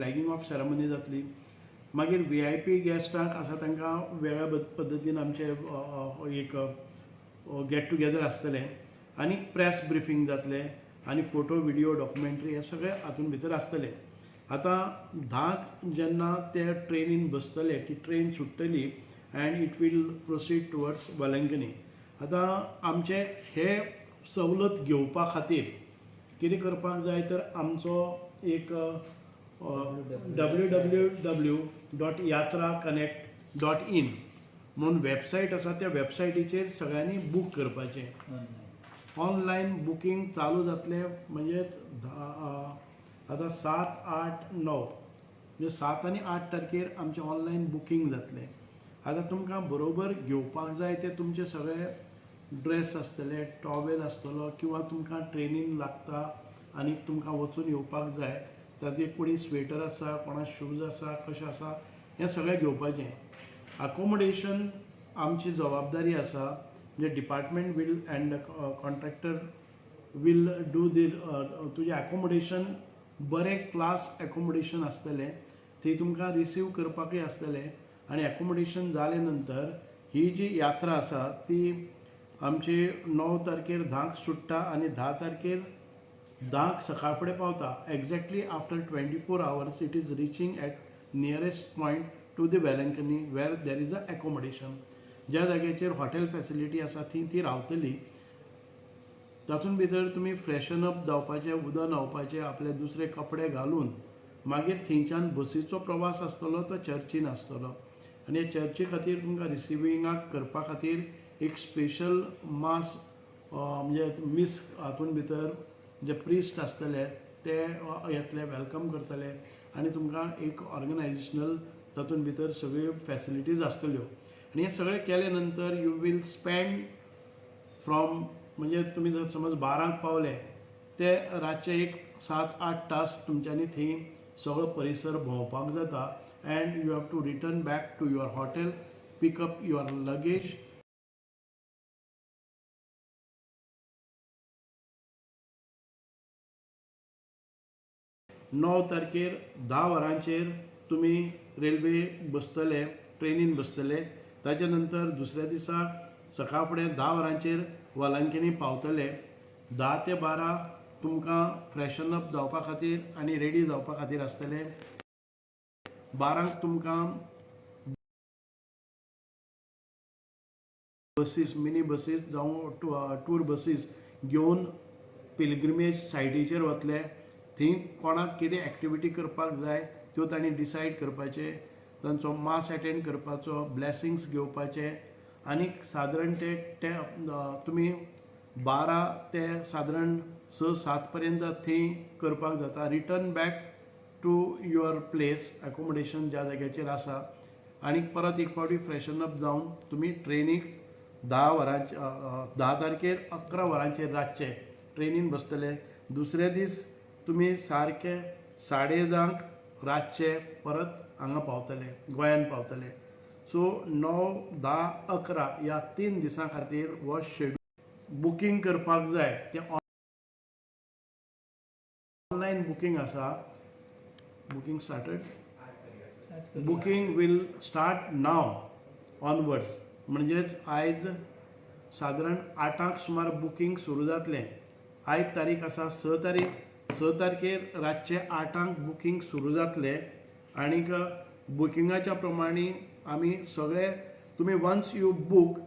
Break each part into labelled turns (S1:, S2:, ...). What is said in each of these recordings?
S1: फ्लॅगींग of ceremony जातली. मागीर VIP गेस्टांक आसा तांकां वेगळ्या पद्दतीन आमचे एक गेट टुगेदर आसतलें आनी प्रेस ब्रिफींग जातलें आनी फोटो व्हिडियो डॉक्युमेंट्री हे सगळे हातूंत भितर आसतले. आतां 10क जेन्ना ते ट्रेनीन बसतले ती train सुट्टली and it will proceed towards Velankanni. आतां आमचे हे सवलत घेवपा खातीर कितें करपाक जाय तर आमचो एक www.yatraconnect.in म्हणून वेबसायट आसा. त्या वेबसायटीचेर सगळ्यांनी बूक करपाचें. ऑनलायन बुकींग चालू जातलें म्हणजे आतां 7, 8, 9 म्हणजे 7 आनी 8 तारखेर आमचें ऑनलायन बुकींग जातलें. आतां तुमकां बरोबर घेवपाक जाय ते तुमचे सगळे ड्रेस आसतले, टॉवेल आसतलो किंवा तुमकां ट्रेनीन लागता आनी तुमकां वचून येवपाक जाय तातूंत कोणी स्वेटर आसा, कोणा शूज आसा, कशें आसा हें सगळें घेवपाचें. अकोमोडेशन आमची जबाबदारी आसा, म्हणजे department will and contractor will do the तुजें एकोमोडेशन बरें क्लास एकोमोडेशन आसतलें, थंय तुमकां रिसीव करपाकूय आसतलें. आनी एकोमोडेशन जाले नंतर ही जी यात्रा आसा ती आमची 9 तारखेर 10क सुट्टा आनी 10 तारखेर 10क सकाळ फुडें पावता. Exactly after 24 hours it is reaching at nearest point to the Velankanni where there is a accommodation. ज्या जाग्याचेर हॉटेल फॅसिलिटी आसा थंय ती रावतली. तातूंत भितर तुमी फ्रेशन अप जावपाचें, उदक न्हांवपाचें, आपले दुसरे कपडे घालून मागीर थंयच्यान बसीचो प्रवास आसतलो तो चर्चीन आसतलो. आनी ह्या चर्ची खातीर तुमकां रिसिविंगाक करपा खातीर एक स्पेशल मास म्हणजे मीस हातूंत भितर जे प्रिस्ट आसतले ते येतले, welcome करतले आनी तुमकां एक ऑर्गनायजेशनल तातूंत भितर सगळ्यो फॅसिलिटीज आसतल्यो. आनी हें सगळें केले नंतर you will spend from म्हणजे तुमी जर समज 12क पावले ते रातचे एक 7-8 तास तुमच्यांनी थंय सगळो परिसर भोंवपाक जाता and you have to return back to your hotel, pick up your luggage. 9 तारखेर 10 वरांचेर तुमी रेल्वे बसतले, ट्रेनीन बसतले. ताच्या नंतर दुसऱ्या दिसा सकाळ फुडें 10 वरांचेर वेलंकनी पावतले. 10 ते 12 तुमकां फ्रेशन अप जावपा खातीर आनी रेडी जावपा खातीर आसतले. 12 तुमकां बसीस, मिनी बसीस जावं टूर बसीस घेवन पिलग्रिमेज सायटीचेर वतले. थंय कोणाक कितें एक्टिविटी करपाक जाय त्यो तांणी डिसायड करपाचें, तांचो मास एटेंड करपाचो, ब्लेसिंग्स घेवपाचे. आनी सादारण ते तुमी 12 ते सादारण 6-7 पर्यंत थंय करपाक जाता. Return back to your place accommodation ज्या जाग्याचेर आसा आनी परत एक फावटी फ्रेशन अप जावन तुमी ट्रेनीक 10 तारखेर 11 वरांचेर रातचे ट्रेनीन बसतले. दुसरे दीस तुमी सारके 10:30 रातचे परत हांगा पावतले, गोंयान पावतले. सो 9, 10, 11 ह्या 3 दिसां खातीर हो शेड्यूल बुकींग करपाक जाय. तें ऑनलायन बुकींग आसा. Booking started, booking will start now onwards. म्हणजेच आयज सादारण 8क सुमार बुकींग सुरू जातलें. आयज तारीख आसा 6 तारीख. 6 तारखेर रातचे 8क बुकींग सुरू जातलें आनीक बुकिंगाच्या प्रमाणे आमी सगळे तुमी वन्स you book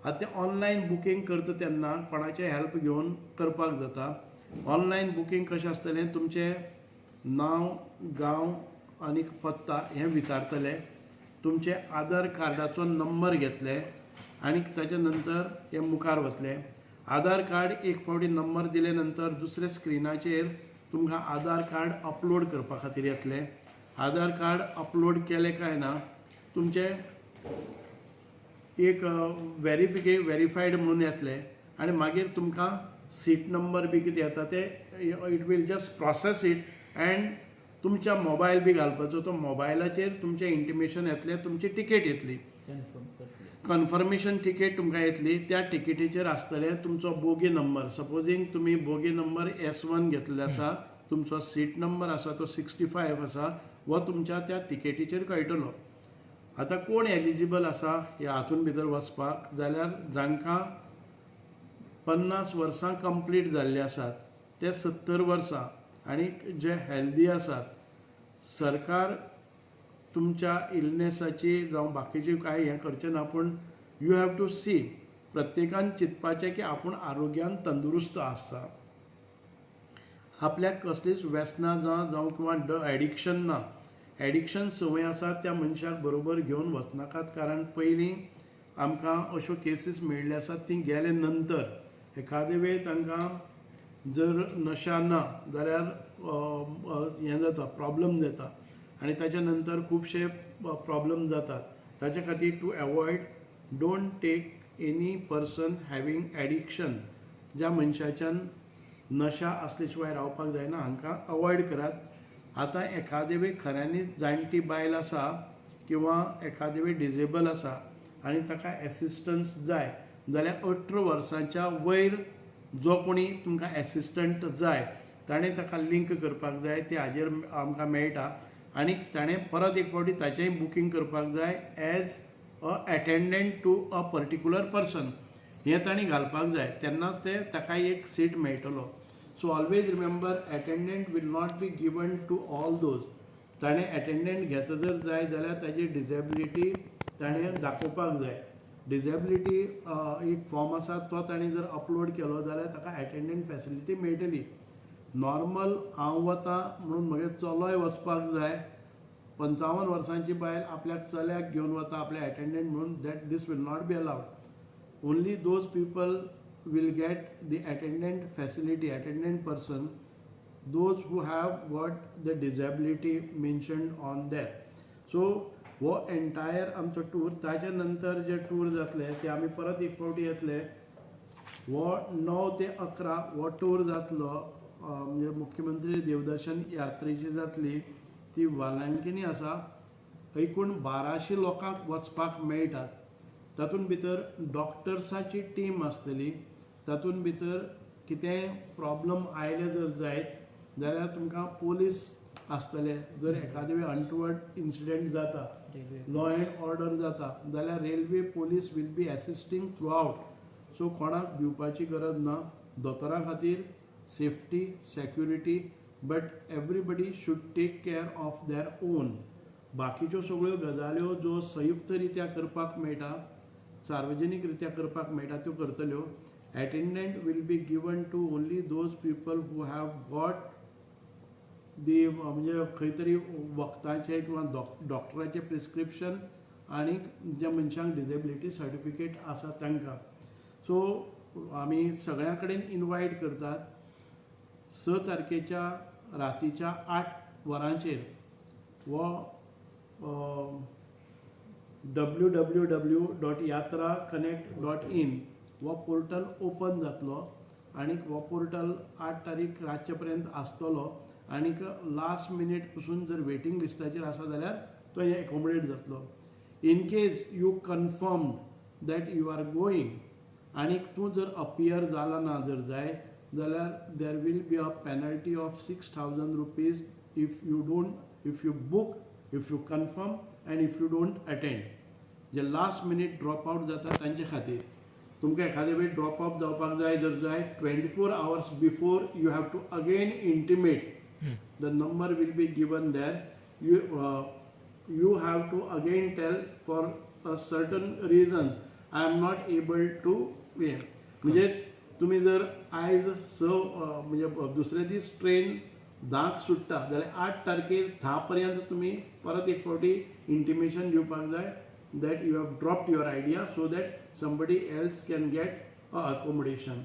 S1: आतां तें ऑनलायन बुकींग करता तेन्ना कोणाचें हेल्प घेवन करपाक जाता. ऑनलायन बुकींग कशें आसतलें, तुमचें नांव, गांव आनी पत्ता हें विचारतले, तुमचें आधार कार्डाचो नंबर घेतले आनी ताच्या नंतर हे मुखार वतले. आधार कार्ड एक फावटी नंबर दिले नंतर दुसऱ्या स्क्रिनाचेर तुमकां आधार कार्ड अपलोड करपा खातीर येतलें. आधार कार्ड अपलोड केलें काय ना तुमचें एक वेरीफायड म्हणून येतलें आनी मागीर तुमकां सीट नंबर बी कितें येता ते it will just process it and तुमच्या मोबायल बी घालपाचो, तो मोबायलाचेर तुमचें इंटिमेशन येतलें, तुमची टिकेट येतली, कन्फर्मेशन टिकेट तुमकां येतली. त्या टिकेटीचेर आसतलें तुमचो बोगी नंबर. सपोजींग तुमी बोगी नंबर S1 घेतलेलो आसा तुमचो सीट नंबर आसा तो 65 आसा हो तुमच्या त्या तिकेटीचेर कळटलो. आतां कोण एलिजिबल आसा ह्या हातून भितर वचपाक जाल्यार जांकां 50 वर्सां कंप्लीट जाल्ली आसात ते 70 वर्सां आनी जे हेल्दी आसात. सरकार तुमच्या इलनेसाची जावं बाकीची कांय हें करचें ना, पूण you have to सी प्रत्येकान चिंतपाचें की आपूण आरोग्यान तंदुरुस्त आसा, आपल्याक कसलीच व्यसनां ना जावं किंवां एडिक्शन ना. एडिक्शन संवय आसा त्या मनशाक बरोबर घेवन वचनाकात, कारण पयलीं आमकां अश्यो केसीस मेळिल्ल्यो आसात ती गेले नंतर एखादे वेळ तांकां जर नशा ना जाल्यार हें जाता, प्रॉब्लम जाता आनी ताच्या नंतर खुबशे प्रॉब्लम जातात. ताच्या खातीर to avoid don't take any person having addiction, ज्या मनशाच्यान नशा आसले शिवाय रावपाक जायना हांकां अवॉयड करात. आतां एखादे वेळ खऱ्यांनी जाणटी बायल आसा किंवां एखादे वेळ डिजेबल आसा आनी ताका एसिस्टन्स जाय जाल्यार 18 वर्सांच्या वयर जो कोणी तुमकां एसिस्टंट जाय ताणें ताका लिंक करपाक जाय, ते हाजेर आमकां मेळटा. आनी ताणें परत एक फावटी ताचेंय बुकींग करपाक जाय as a attendant to a particular person, हें तांणी घालपाक जाय, तेन्नाच ते ताका एक सीट मेळटलो. So always remember attendant will not be given to all those. ताणें एटेंडंट घेता जर जाय जाल्यार ताजी डिजेबिलिटी ताणें दाखोवपाक जाय. डिजेबिलिटी एक फॉर्म आसा तो ताणें जर अपलोड केलो जाल्यार ताका एटेंडंट फॅसिलिटी मेळटली. नॉर्मल हांव वता म्हणून म्हगे चलोय वचपाक जाय, 55 वर्सांची बायल आपल्याक चल्याक घेवन वता आपल्या एटेंडंट म्हणून, that this will not be allowed. Only those people will get the attendant facility, attendant person, those who have got the disability mentioned on there. So हो एंटायर आमचो टूर, ताच्या नंतर जे टूर जातले ते आमी परत एक फावटी येतले. हो 9 ते 11 हो टूर जातलो, म्हणजे मुख्यमंत्री देवदर्शन यात्रेची जातली ती वालांकिनी आसा. एकूण 1200 लोकांक वचपाक मेळटात. तातूंत भितर डॉक्टर्साची टीम आसतली, तातूंत भितर कितेंय प्रॉब्लम आयले जर जायत जाल्यार तुमकां पोलीस आसतले. जर एखादे वेळ अनटुवर्ड इन्सिडंट जाता, लॉ एंड ऑर्डर जाता जाल्यार railway police will be assisting throughout. So कोणाक भिवपाची गरज ना. दोतोरां खातीर safety, security, but everybody should take care of their own. बाकीच्यो सगळ्यो गजाल्यो ज्यो संयुक्त रित्या करपाक मेळटा, सार्वजनीक रित्या करपाक मेळटा त्यो करतल्यो. Attendant will be given to only those people who have got the म्हणजे खंय तरी वखदाचें किंवा डॉक्टराचें प्रिस्क्रिप्शन आनी ज्या मनशांक डिजेबिलिटी सर्टिफिकेट आसा तांकां. सो आमी सगळ्यां कडेन इनवायट करतात. 6 तारखेच्या रातीच्या 8 वरांचेर हो www.yatraconnect.in हो पोर्टल ओपन जातलो आनी हो पोर्टल 8 तारीख रातचे पर्यंत आसतलो आनीक लास्ट मिनीट पसून जर वेटींग लिस्टाचेर आसा जाल्यार तो एकोमोडेट जातलो. In case you confirm that you are going आनीक तूं जर अपियर जाला ना जर जाय जाल्यार there will be a penalty of 6,000 rupees if you don't, if you book, if you confirm and if you don't attend. J last minute drop out जाता तांचे खातीर तुमकां एखादे वेळ ड्रॉप आउट जावपाक जाय जर जाय 24 hours before you have to again intimate. The number will be given there. You have to again tell for a certain reason I am not able to. म्हणजे तुमी जर आयज 6 म्हणजे दुसरे दीस ट्रेन 10 सुट्टा जाल्यार 8 तारखेर 10 पर्यंत तुमी परत एक फावटी इंटिमेशन दिवपाक जाय that you have dropped your idea so that somebody else can get a accommodation.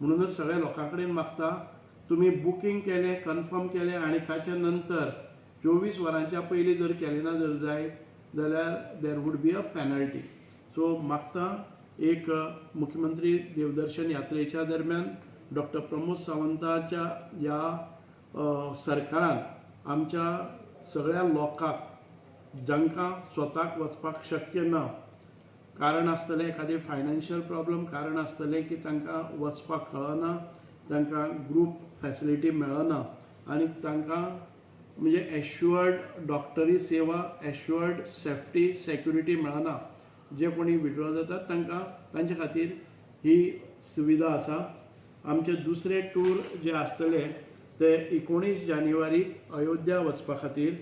S1: म्हणूनच सगळ्या लोकां कडेन मागता तुमी बुकींग केलें, कन्फर्म केलें आनी ताच्या नंतर 24 वरांच्या पयलीं जर केलें ना जर जायत जाल्यार there would be a penalty. So मागता एक मुख्यमंत्री देवदर्शन यात्रेच्या दरम्यान डॉक्टर प्रमोद सावंताच्या ह्या सरकारान आमच्या सगळ्या लोकांक जांकां स्वताक वचपाक शक्य ना, कारण आसतलें एखादें फायनान्शियल प्रॉब्लम, कारण आसतलें की तांकां वचपाक कळना, तांकां ग्रूप फॅसिलिटी मेळना, आनी तांकां म्हणजे एश्युअर्ड डॉक्टरी सेवा, एश्युअर्ड सेफ्टी सेक्युरिटी मेळना. जे कोणी विड्रॉ जातात तांकां तांचे खातीर ही सुविधा आसा. आमचे दुसरे टूर जे आसतले ते 19 जानेवारीक अयोध्या वचपा खातीर,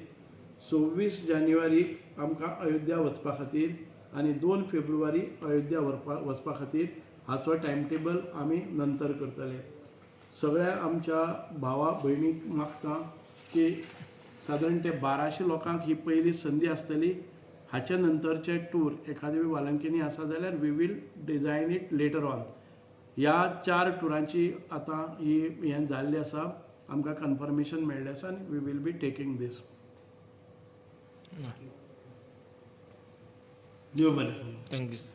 S1: 26 जानेवारीक आमकां अयोध्या वचपा खातीर आनी 2 फेब्रुवारी अयोध्या वचपा खातीर. हाचो टायम टेबल आमी नंतर करतले. सगळ्या आमच्या भावा भयणीक मागता की सादारण ते 1200 लोकांक ही पयली संदी आसतली. हाच्या नंतरचे टूर एखादे वालंकिनी आसा जाल्यार we will design it later on. ह्या 4 टुरांची आतां ही हें जाल्ली आसा, आमकां कन्फर्मेशन मेळ्ळें आसा आनी we will be taking this. देव बरें करूं.
S2: Thank you.